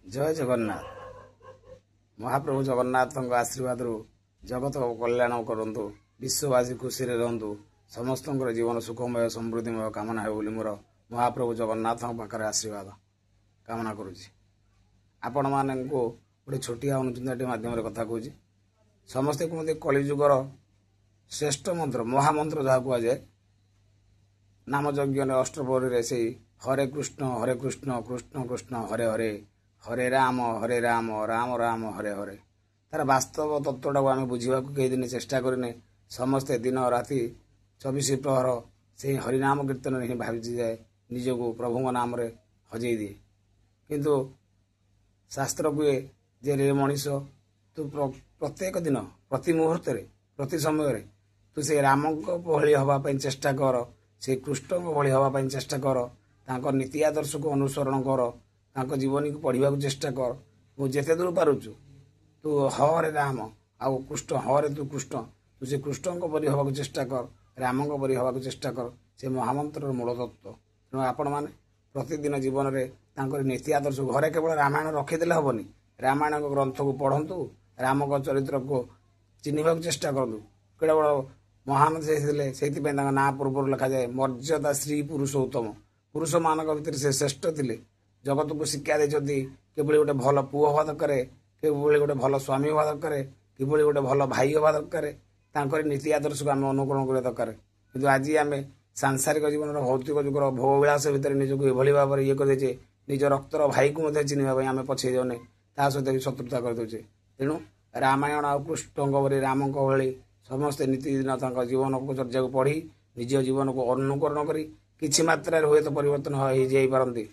ଜୟ ଜଗନ୍ନାଥ। ମହାପ୍ରଭୁ ଜଗନ୍ନାଥଙ୍କ ଆଶୀର୍ବାଦରୁ ଜଗତ କଲ୍ୟାଣ କରନ୍ତୁ, ବିଶ୍ୱବାସୀ ଖୁସିରେ ରୁହନ୍ତୁ, ସମସ୍ତଙ୍କର ଜୀବନ ସୁଖମୟ ସମୃଦ୍ଧିମୟ କାମନା ହେଉ ବୋଲି ମୋର ମହାପ୍ରଭୁ ଜଗନ୍ନାଥଙ୍କ ପାଖରେ ଆଶୀର୍ବାଦ କାମନା କରୁଛି। ଆପଣମାନଙ୍କୁ ଗୋଟେ ଛୋଟିଆ ଅନୁଚିନ୍ତାଟି ମାଧ୍ୟମରେ କଥା କହୁଛି। ସମସ୍ତେ କୁହନ୍ତି କଳିଯୁଗର ଶ୍ରେଷ୍ଠ ମନ୍ତ୍ର, ମହାମନ୍ତ୍ର ଯାହା କୁହାଯାଏ ନାମଯଜ୍ଞରେ ଅଷ୍ଟପ୍ରହରୀରେ ସେଇ ହରେ କୃଷ୍ଣ ହରେ କୃଷ୍ଣ କୃଷ୍ଣ କୃଷ୍ଣ ହରେ ହରେ, ହରେ ରାମ ହରେ ରାମ ରାମ ରାମ ହରେ ହରେ। ତାର ବାସ୍ତବ ତତ୍ତ୍ୱଟାକୁ ଆମେ ବୁଝିବାକୁ କେହି ଦିନେ ଚେଷ୍ଟା କରିନେ। ସମସ୍ତେ ଦିନ ରାତି 24 ପ୍ରହର ସେଇ ହରିନାମ କୀର୍ତ୍ତନରେ ହିଁ ଭାବିଯାଏ, ନିଜକୁ ପ୍ରଭୁଙ୍କ ନାମରେ ହଜେଇ ଦିଏ। କିନ୍ତୁ ଶାସ୍ତ୍ର କୁହେ ଯେ ରେ ମଣିଷ, ତୁ ପ୍ରତ୍ୟେକ ଦିନ ପ୍ରତି ମୁହୂର୍ତ୍ତରେ ପ୍ରତି ସମୟରେ ତୁ ସେ ରାମଙ୍କ ଭଳି ହେବା ପାଇଁ ଚେଷ୍ଟା କର, ସେ କୃଷ୍ଣଙ୍କ ଭଳି ହେବା ପାଇଁ ଚେଷ୍ଟା କର, ତାଙ୍କ ନୀତି ଆଦର୍ଶକୁ ଅନୁସରଣ କର, ତାଙ୍କ ଜୀବନୀକୁ ପଢ଼ିବାକୁ ଚେଷ୍ଟା କର। ମୁଁ ଯେତେ ଦୂର ପାରୁଛୁ ତୁ ହରେ ରାମ ଆଉ କୃଷ୍ଣ, ହରେ ତୁ କୃଷ୍ଣ, ତୁ ସେ କୃଷ୍ଣଙ୍କ ପରି ହେବାକୁ ଚେଷ୍ଟା କର, ରାମଙ୍କ ପରି ହେବାକୁ ଚେଷ୍ଟା କର। ସେ ମହାମନ୍ତ୍ରର ମୂଳ ତତ୍ତ୍ୱ। ତେଣୁ ଆପଣମାନେ ପ୍ରତିଦିନ ଜୀବନରେ ତାଙ୍କର ନୀତି ଆଦର୍ଶ ଘରେ କେବଳ ରାମାୟଣ ରଖିଦେଲେ ହେବନି, ରାମାୟଣଙ୍କ ଗ୍ରନ୍ଥକୁ ପଢ଼ନ୍ତୁ, ରାମଙ୍କ ଚରିତ୍ରକୁ ଚିହ୍ନିବାକୁ ଚେଷ୍ଟା କରନ୍ତୁ। କେଡ଼େ ବଡ଼ ମହାନ ସେ ଥିଲେ, ସେଇଥିପାଇଁ ତାଙ୍କ ନାଁ ପୂର୍ବରୁ ଲେଖାଯାଏ ମର୍ଯ୍ୟାଦା ଶ୍ରୀ ପୁରୁଷୋତ୍ତମ। ପୁରୁଷମାନଙ୍କ ଭିତରେ ସେ ଶ୍ରେଷ୍ଠ ଥିଲେ। ଜଗତକୁ ଶିକ୍ଷା ଦେଇଛନ୍ତି କିଭଳି ଗୋଟେ ଭଲ ପୁଅ ହେବା ଦରକାର, କିଭଳି ଗୋଟେ ଭଲ ସ୍ୱାମୀ ହେବା ଦରକାର, କିଭଳି ଗୋଟେ ଭଲ ଭାଇ ହେବା ଦରକାର। ତାଙ୍କରି ନୀତି ଆଦର୍ଶକୁ ଆମେ ଅନୁକରଣ କରିବା ଦରକାର। କିନ୍ତୁ ଆଜି ଆମେ ସାଂସାରିକ ଜୀବନର ଭୌତିକ ଯୁଗର ଭୋଗବିଳାସ ଭିତରେ ନିଜକୁ ଏଭଳି ଭାବରେ ଇଏ କରିଦେଇଛେ, ନିଜ ରକ୍ତର ଭାଇକୁ ମଧ୍ୟ ଚିହ୍ନିବା ପାଇଁ ଆମେ ପଛେଇ ଯାଉନେ, ତା ସହିତ ବି ଶତ୍ରୁତା କରିଦେଉଛେ। ତେଣୁ ରାମାୟଣ ଆଉ କୃଷ୍ଣଙ୍କ ଭଳି ରାମଙ୍କ ଭଳି ସମସ୍ତେ ନୀତିଦିନ ତାଙ୍କ ଜୀବନକୁ ଚର୍ଚ୍ଚାକୁ ପଢ଼ି ନିଜ ଜୀବନକୁ ଅନୁକରଣ କରି କିଛି ମାତ୍ରାରେ ହୁଏତ ପରିବର୍ତ୍ତନ ହେଇଯାଇପାରନ୍ତି।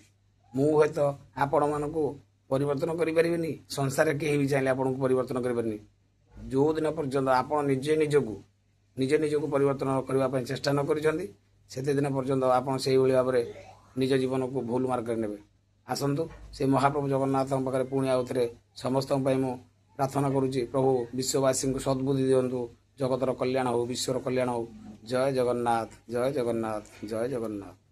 ମୁଁ ହୁଏତ ଆପଣମାନଙ୍କୁ ପରିବର୍ତ୍ତନ କରିପାରିବିନି, ସଂସାରରେ କେହି ବି ଚାହିଁଲେ ଆପଣଙ୍କୁ ପରିବର୍ତ୍ତନ କରିପାରିବେନି। ଯେଉଁଦିନ ପର୍ଯ୍ୟନ୍ତ ଆପଣ ନିଜେ ନିଜକୁ ପରିବର୍ତ୍ତନ କରିବା ପାଇଁ ଚେଷ୍ଟା ନ କରିଛନ୍ତି, ସେତେ ଦିନ ପର୍ଯ୍ୟନ୍ତ ଆପଣ ସେଇଭଳି ଭାବରେ ନିଜ ଜୀବନକୁ ଭୁଲ ମାର୍ଗରେ ନେବେ। ଆସନ୍ତୁ ସେ ମହାପ୍ରଭୁ ଜଗନ୍ନାଥଙ୍କ ପାଖରେ ପୁଣି ଆଉ ଥରେ ସମସ୍ତଙ୍କ ପାଇଁ ମୁଁ ପ୍ରାର୍ଥନା କରୁଛି, ପ୍ରଭୁ ବିଶ୍ୱବାସୀଙ୍କୁ ସଦ୍ବୁଦ୍ଧି ଦିଅନ୍ତୁ, ଜଗତର କଲ୍ୟାଣ ହଉ, ବିଶ୍ୱର କଲ୍ୟାଣ ହଉ। ଜୟ ଜଗନ୍ନାଥ, ଜୟ ଜଗନ୍ନାଥ, ଜୟ ଜଗନ୍ନାଥ।